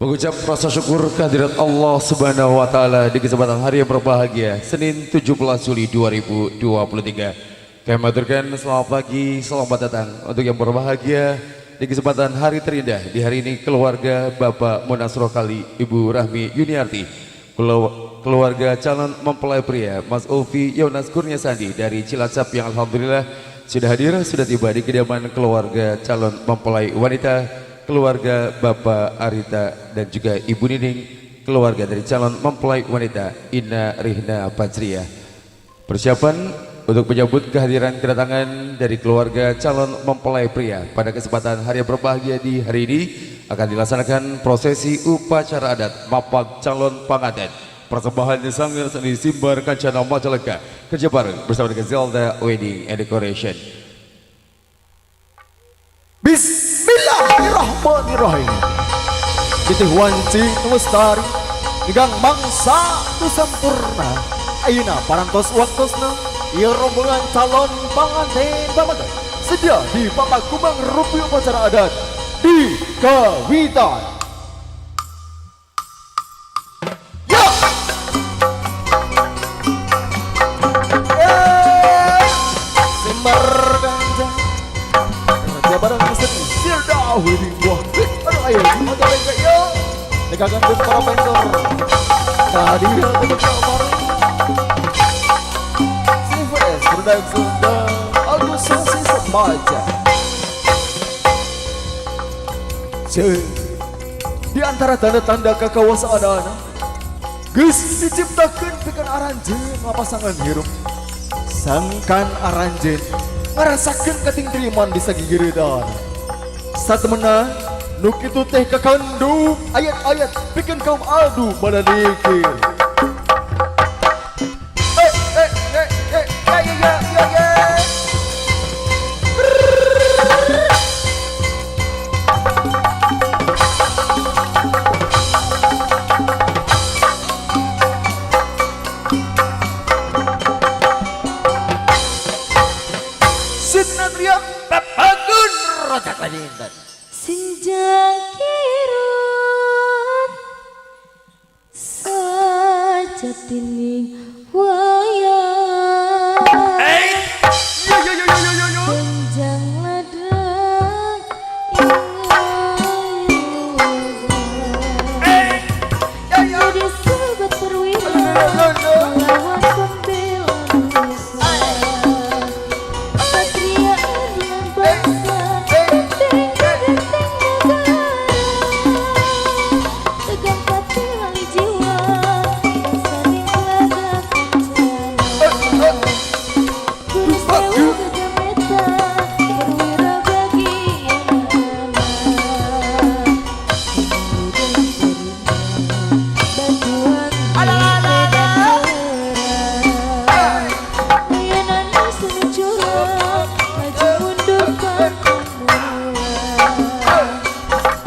Mengucap rasa syukur kehadirat Allah Subhanahu wa taala di kesempatan hari yang berbahagia Senin 17 Juli 2023. Kami aturkan selamat pagi, selamat datang untuk yang berbahagia di kesempatan hari terindah di hari ini keluarga Bapak Munasro Kali, Ibu Rahmi Yuniarti, keluarga calon mempelai pria Mas Ulfi Yonas Kurnia Sandi dari Cilacap yang alhamdulillah sudah hadir, sudah tiba di kediaman keluarga calon mempelai wanita, keluarga Bapak Arita dan juga Ibu Nining, keluarga dari calon mempelai wanita Ina Rihna Pajriah. Persiapan untuk menyambut kehadiran kedatangan dari keluarga calon mempelai pria pada kesempatan hari yang berbahagia di hari ini akan dilaksanakan prosesi upacara adat mapag calon panganten. Persembahan Sanggar Seni Simbar Kancana Majalengka kerja bareng bersama dengan Zelda Wedding and Decoration. Bismillahirrahmanirrahim. Titih wanci lestari Nigang mangsa tu sampurna. Ayeuna parantos waktosna ieu rombongan calon panganten pamaget sedia di Papakumang Rupi upacara adat di Kawitan. Ya! Eh, Simbar ganja kerja bareng seni Sirda Wedding. Wah, aduh, ayo Majalengka yo tegakan para vendor tadi untuk bareng CVS Production dan Agus Sosi Semaja. Di antara tanda-tanda kekawasaan anak geus diciptakeun pikeun aranjeun pasangan hirup sangkan aranjeun ngarasakeun katingtriman di sagigiredan satemena nu kitu teh kakandung ayat-ayat pikeun kaum adu badadikir. Eh eh eh eh ya ya ya ya ya. Sinatria papagun rojak lajinten. Senjang kirut sajatining wayang. Yo yo yo yo yo yo. Benjang ladang. Jadi sobat perwira melawan pembela nusa. Satria adilan bangsa, benteng benteng negara. Tegang pati wali jiwa, bangsa ning telaga kancana. Guru sewu gegemeta, perwira bagian anak. Bantuan di medan perang. Layanan seni curang, maju mundur pantang mulang.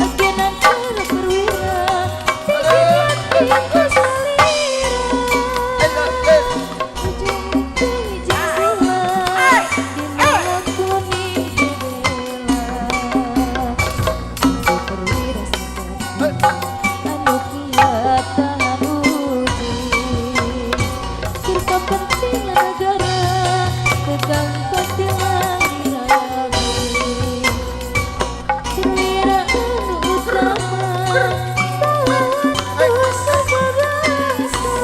Agenan para perwira, tinggi hati salira. Ujung ujung silang, dina lakuni dibela. Perwira sejati, anu kiat tahan uji. Serta penting negara, tegang pasti dirabi. Perwira anu utama, pahlawan pusaka bangsa.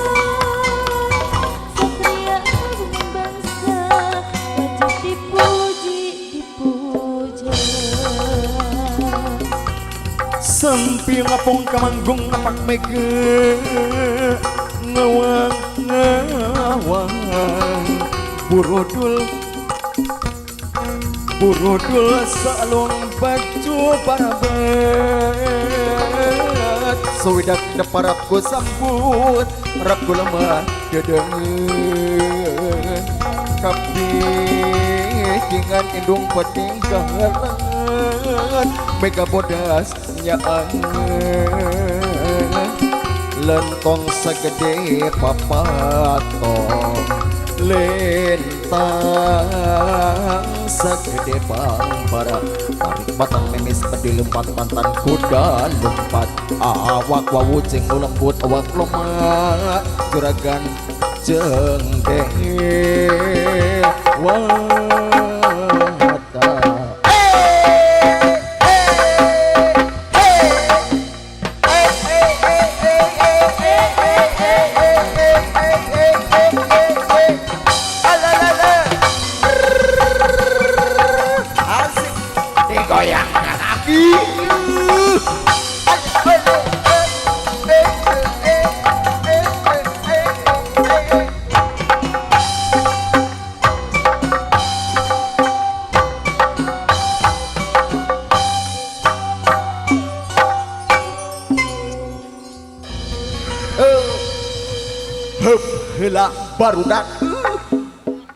Satria agung bangsa, wajib dipuji dipuja. Sampi ngapung kamanggung ngapak mega ngawang ngawang burodul burodul salung baju parabet suwidak deparap ku sambut rap ku lemah dedengen kapikingan indung petinggalan mega bodas nyaangan lentong segede papatong lentang segede pangpara. Tarik batang memis bedil lompat mantan kuda lompat. Awak wawu jeung nu lembut awak lemah juragan jeung dewata. Asik digoyangkan lagi. Heup heula barudak.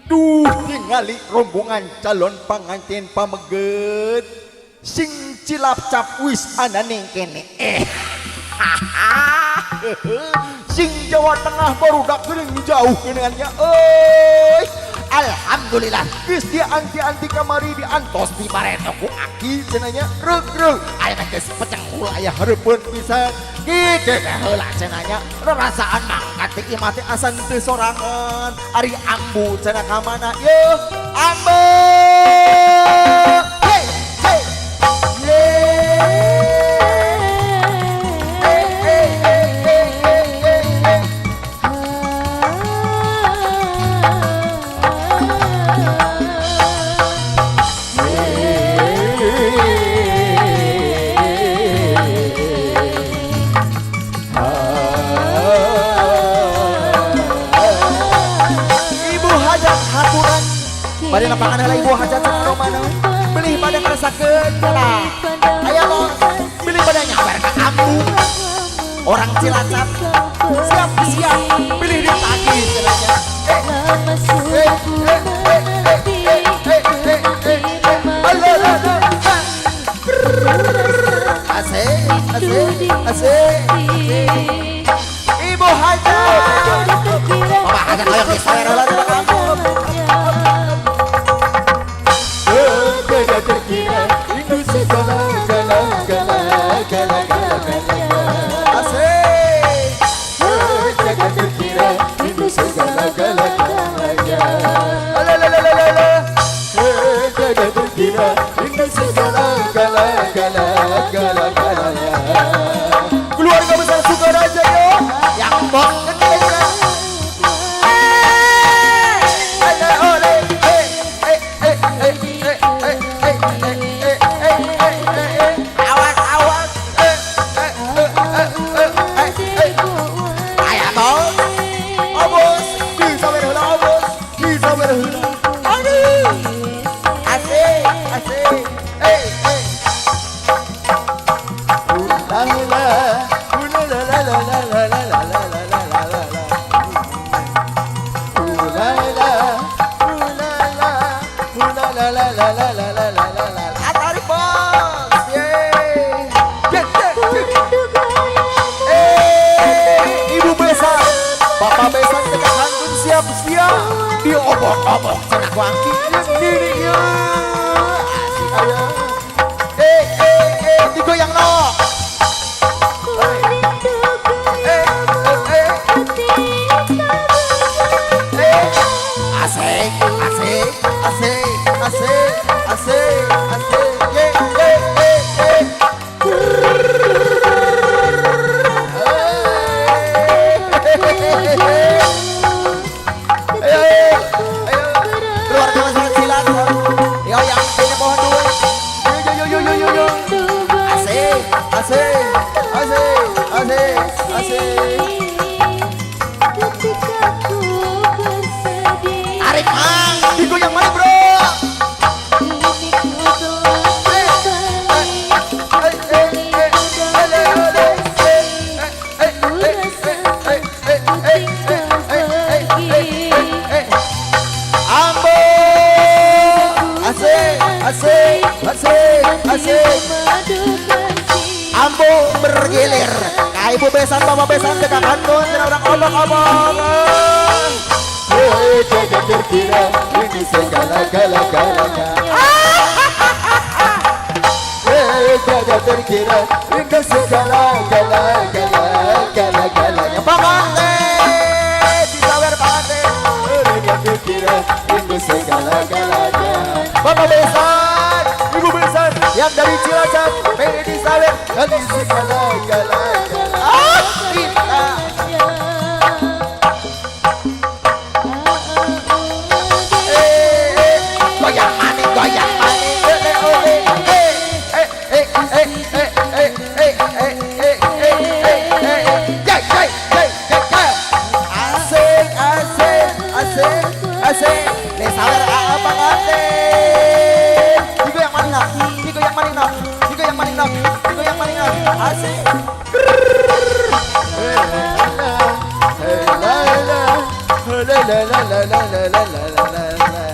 Duh tingali rombongan calon pangantin pameget sing cilapcap wis ana ning kene. Sing Jawa Tengah barudak geuning jauh geuningannya euy. Alhamdulillah geus dianti-anti kamari diantos di pareto ku aki cenah nya reuk-reuk aya geus pecengkul aya hareupeun pisan kitu teh heula cenah nya rarasaan mangkat ti imah teh asan teu sorangan ari ambu cenah ka mana yeuh ambu hey hey ye. Bade lapangan heula ibu hajat cenah mana beli pada ngerasakeun lah aya bos beli pada nyawer ka ambu orang Cilacap siap siap pilih ditagih cenah nya. Asik asik asik ibu hajat bapak hajat hoyong disawer heula cenah ka ambu. Terkira rindu segala gala gala gala gala gala asik. Jaga terkira rindu segala gala galanya. Alalalala. Jaga terkira rindu segala gala gala gala galanya. Keluarga besar Sukaraja yo yang bos. Diobok-obok cenah ku angki diri ieu asik aya digoyang no asik asik asik asik asik asik ye ye ye. Asik, asik, asik, asik. Ketika ku bersedih. Tarik mang, digoyang mana bro? Kini ku telah kembali. Ku rasa ku tinggal pergi. Ambo, asik, asik, asik, asik. Ambo bergilir, ka ibu besan, bapak besan, dekat kantun, cenah urang obok-obok. Jaga terkira ini segala-gala-galanya. Tiada terkira rindu segala gala gala gala galanya. Pengantin disawer pengantin. Tiada terkira rindu segala galanya. Bapak besan, ibu besan yang dari Cilacap, pengen disawer rindu segala gala gala. Ah, kita. Goyang maning, goyang maning, eh eh eh eh eh eh eh eh eh eh eh eh, jai jai jai jai jai. Asik asik asik asik. Nih sawer apa pengantin? Digoyang maning nak, digoyang maning nak, digoyang maning nak, digoyang maning nak. Asik. La la la la la la la la la la la la.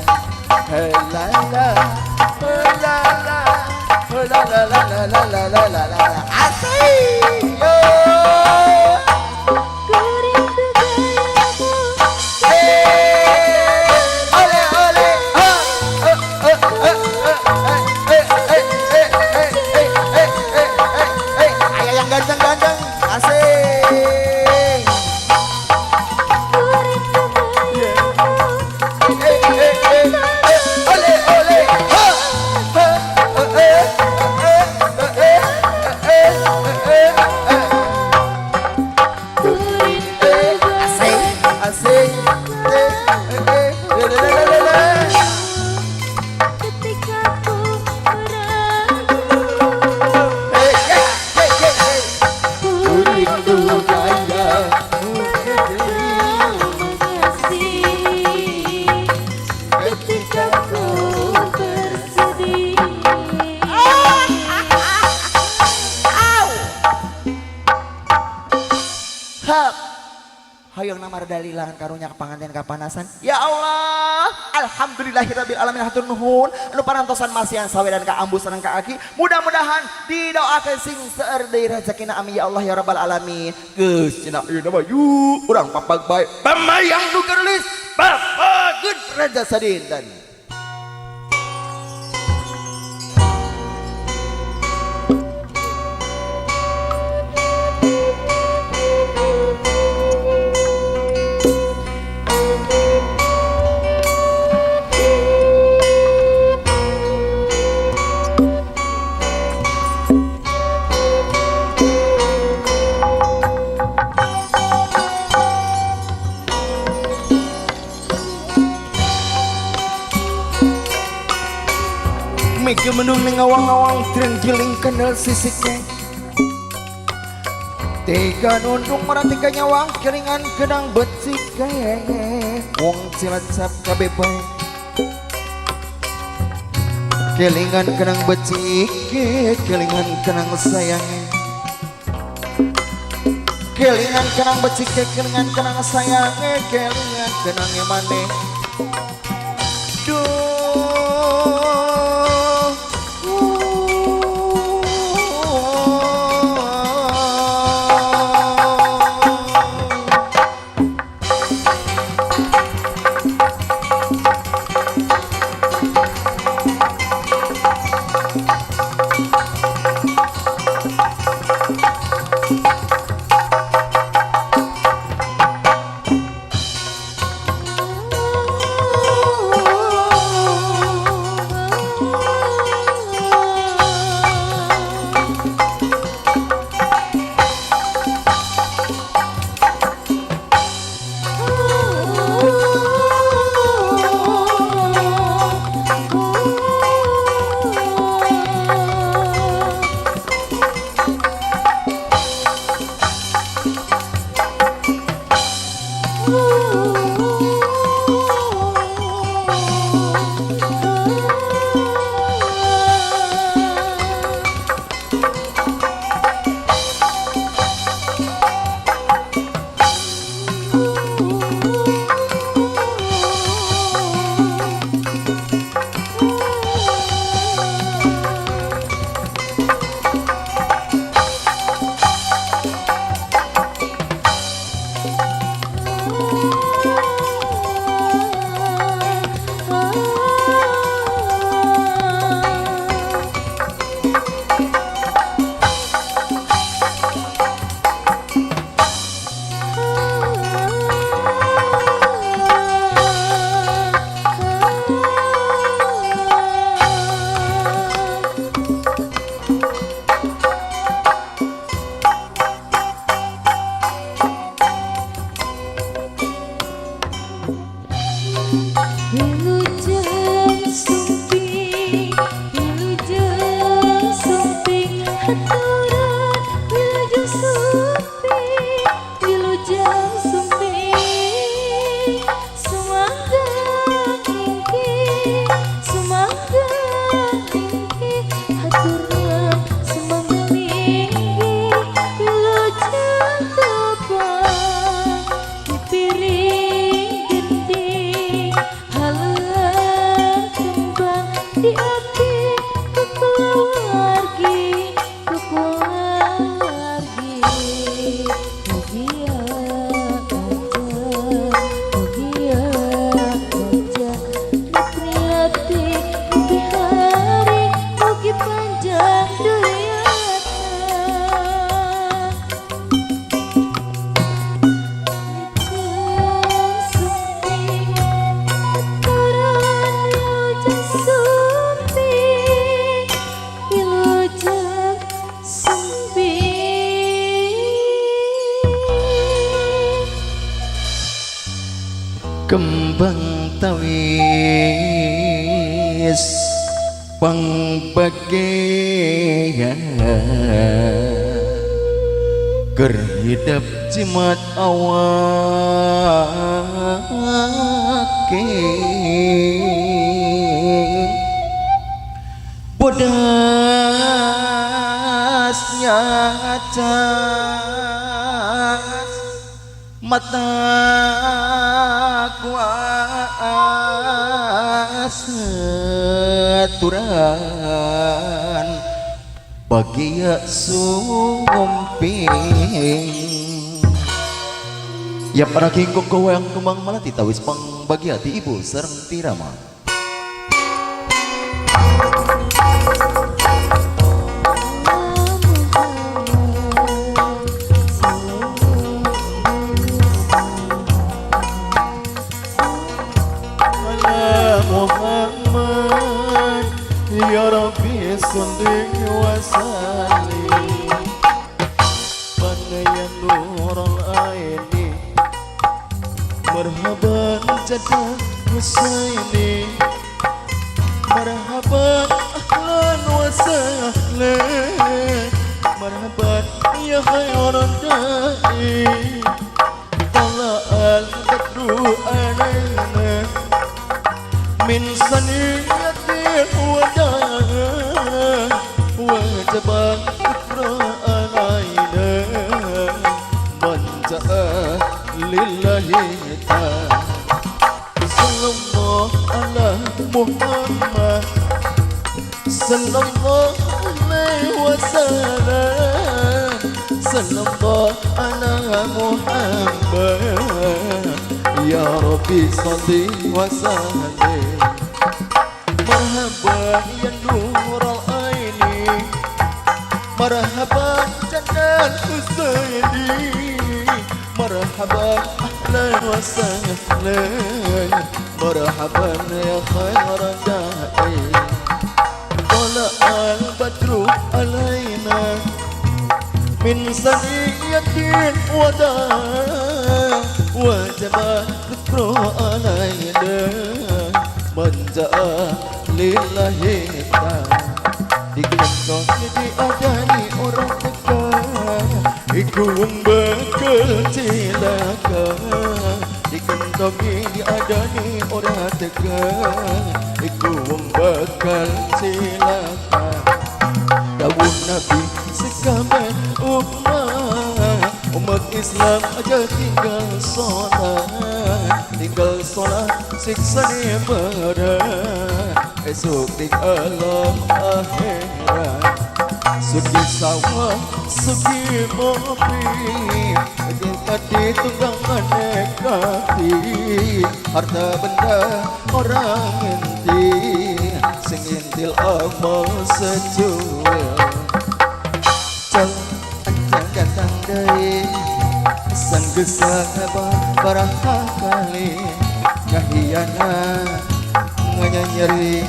Hey la la, la la, la la la la la la la la. Asik yo. Ku rindu gayamu. Eh, ole ole, ha, eh eh eh eh eh eh eh eh eh eh eh eh. Ayo yang ganteng-ganteng, asik. Ku rindu gayamu. Eh eh eh eh, ole ole, ha, ha, eh eh eh eh eh eh eh. Ku rindu Asik, asik, eh eh eh, la la la la. ketika ku meragu. Eh eh eh eh eh. Ku Ku rindu rindu gayamu kau mengasihi ketika ku bersedih. Hap. Hayang namar dalilan karunya kepanganten kapanasan. Ya Allah, alhamdulillahirabbil alamin hatur nuhun. Anu parantosan masihan saweran ka ambu sareng ka aki. Mudah-mudahan didoakeun sing seueur deui rezekina amin ya Allah ya rabbal alamin. Geus cenah ieu mah yuk urang papag bae. Pamayang nu geulis, papageun raja sadinten. Mega mendung ning awang-awang trenggiling kendel sisike. Tiga nundung ora tiga nyawang keringan kedang becike. Wong Cilacap kabeh bae. Kelingan kenang becike, kelingan kenang sayange. Kelingan kenang becike, kelingan kenang sayange, kelingan kenang maneh. Duh. Kembang tawis pangbagean keur hidep jimat awake bodas nyacas mata kuas turan bagia sumping. Ya para kingkong kowang kembang malati tawis pang bagia ti ibu sareng tirama. Muhammad ya Rabbi salli wa sallim ya nurul aini marhaban jada Husaini marhaban ahlan wa sahlan marhaban ya khairan da'i tala al badru alaina min saniyati wada wajib dhikra alaina man ja'a lillahi ta'ala sallallahu ala Muhammad sallallahu alaihi wasallam sallallahu ala Muhammad ya Rabbi salli wa sallim marhaban ya nurul aini marhaban jannal husaini marhaban ahlan wa sahlan marhaban ya khair da'i tala al badru alaina min saniyatil wada wajib dhikru alaina man ja'a lillahi ta'ala dikentongi diadani orang teka iku wong bakal cilaka dikentongi diadani orang teka iku wong bakal cilaka dawuh Nabi sekaben umat umat Islam aja tinggal sholat siksane berat esok di alam akhirat sugi sawah sugi mobil tadi tunggangan kaki harta benda orang nginti sing ngintil amal sejual cal anjang datang deui sang gesah baraha kali ngahiana nganyeri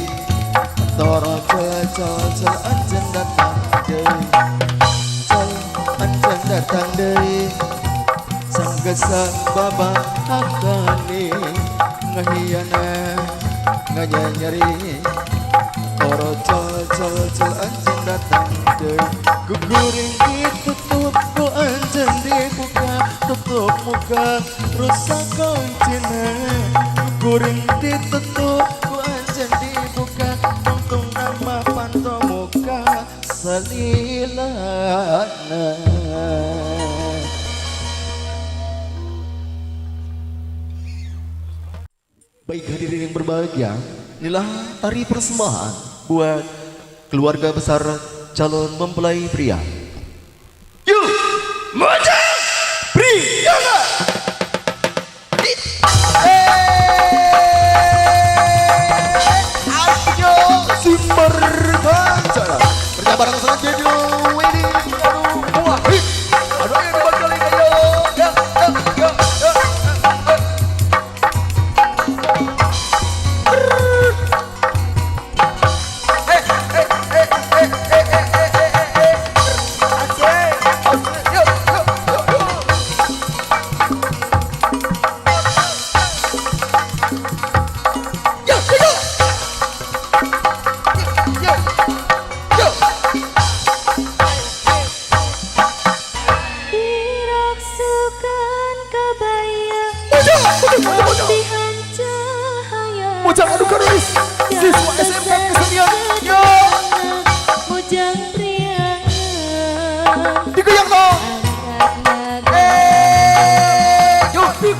toro col col col anjen datang deui col anjen datang deui sang gesah baraha kali ngahiana nganyeri toro col col col anjen datang deui guguring ditutup ku anjen dibuka tutup muka rusak kuncina guguring ditutup ku anjen dibuka untung nama panto muka salilana. Baik hadirin yang berbahagia, inilah tari persembahan buat keluarga besar calon mempelai pria. Yuk, maju, pria. Ayo, simmer kancana. Berjalan bareng sama Wedding. Aduh, wah, aduh, ayo dibalik ayo. Ya, ya, ya, ya. Mutihan cahaya. Mojang adu karulis siswa SMK Kesenian. Yo, Mojang priangan. Digoyang dong. Eh, yuk, asik,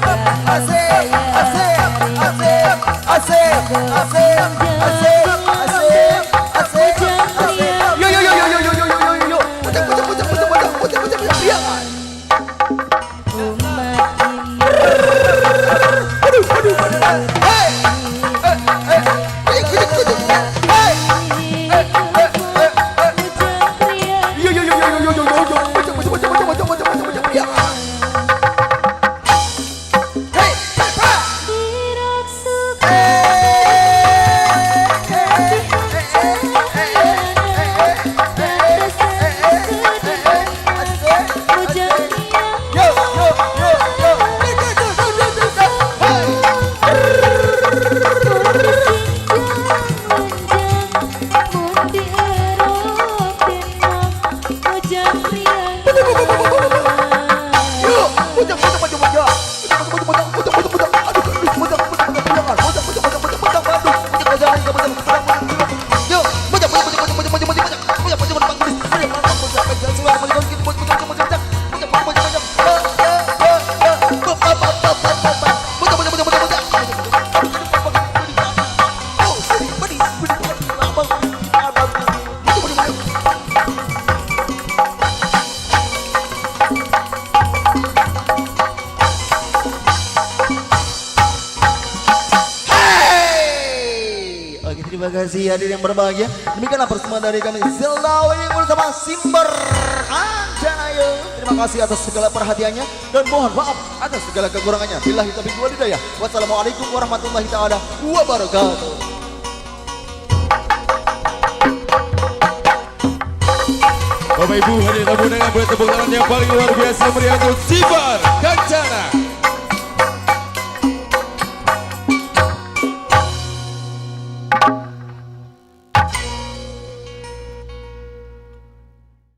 asik, asik, asik, asik, asik, asik, asik, asik. Yo, yo, yo, yo, yo, yo, yo, yo, yo, yo. Mojang, mojang, mojang, mojang, mojang, mojang, mojang, mojang, priangan. Umat ini Aduh, aduh, aduh. Hey, eh, eh, eh, eh, hey. Mojang priangan. Yo, yo, yo, yo, yo, yo, yo, yo. Mojang, mojang, mojang, mojang, mojang, mojang, mojang, mojang, priangan. Hey, hey, hey. Birak suka Mojang priangan. Yo, yo, yo, yo. Hey. Yuk, mojang, mojang, mojang, mojang. Mojang, mojang, mojang, mojang, mojang. Aduh, aduh, mojang, mojang, mojang, priangan. Mojang, mojang, mojang, mojang, mojang, aduh. Mojang, mojang, mojang, mojang, mojang, mojang. Yuk, mojang, mojang, mojang, mojang, mojang, mojang, mojang. Mojang, mojang, mojang, mojang, mojang, mojang, mojang, mojang, mojang, mojang, mojang, mojang, mojang. Mojang, mojang, mojang, mojang. Eh, eh, eh, eh. Ba, ba, ba, ba, ba, ba, ba. Mojang, mojang, mojang, mojang, mojang. Oh, sedih, pedih, pedih, pedih, abang, abang. Mojang, mojang, mojang. Hey! Oke, terima kasih hadirin yang berbahagia. Demikianlah persembahan dari kami Zelda Wedding bersama Simber Kancanayo. Terima kasih atas segala perhatiannya dan mohon maaf atas segala kekurangannya. Billahi taufiq wal hidayah. Wassalamualaikum warahmatullahi taala wabarakatuh. Bapak Ibu hadirin tamu undangan, boleh tepuk tangan yang paling luar biasa meriah untuk Sibar Kancana.